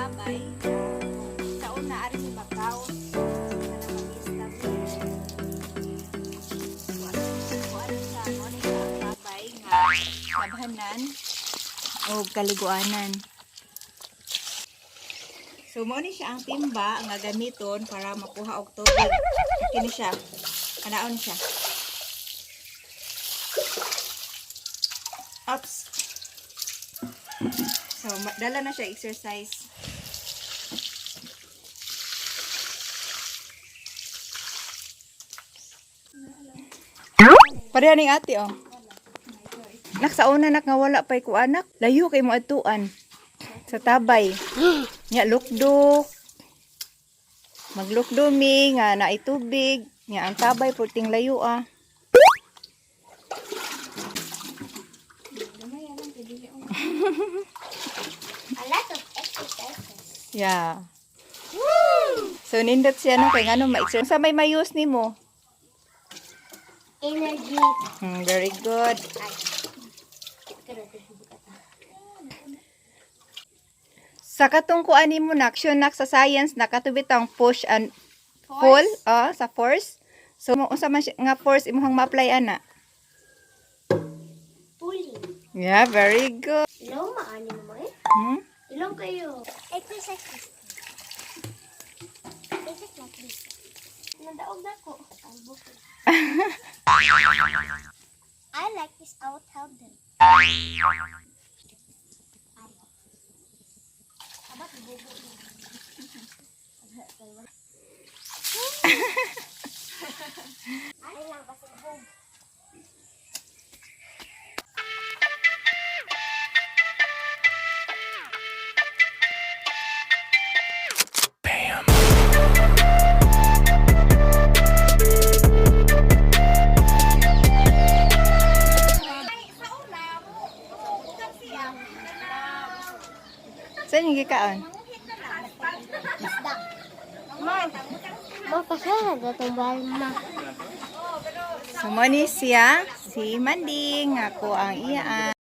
Tabay. Sa una ari si Macau. Kuan siya, mo ni siya ang tabay nga labhanan o kaliguanan. So mo ni siya ang timba nga gamiton para makuha og tubig. Kini siya. Anaon siya. Ups. So dala na siya exercise. Pareha ning ate oh. Nak sa una nak nga wala pay ko anak. Layo kay mo atuan. Sa tabay. Nya lukdo. Maglukdo mi nga naay tubig. Nya ang tabay pulting layo ah. A lot of exercises. Yeah. So nindot siya no kay ngano ma-exercise. Sa may mayus nimo. Energy. Very good. Sa katong kuan nimo nak, action nak sa science nakatubit ang push and pull, ah, sa force. So mo unsa man siya nga force imong ma-apply ana? Pulling. Yeah, very good. Ilong maani mo eh. Ilong kayo. Exercise. Exercise like this. Nadaog na ko. Ang buko. I like this. I will tell them. Ay. Abat, bubo na. Ay lang kasi bug. Saan yung gikaon? Isda. Mapasara na itong balma. So mo ni siya si Manding ako ang iyaan.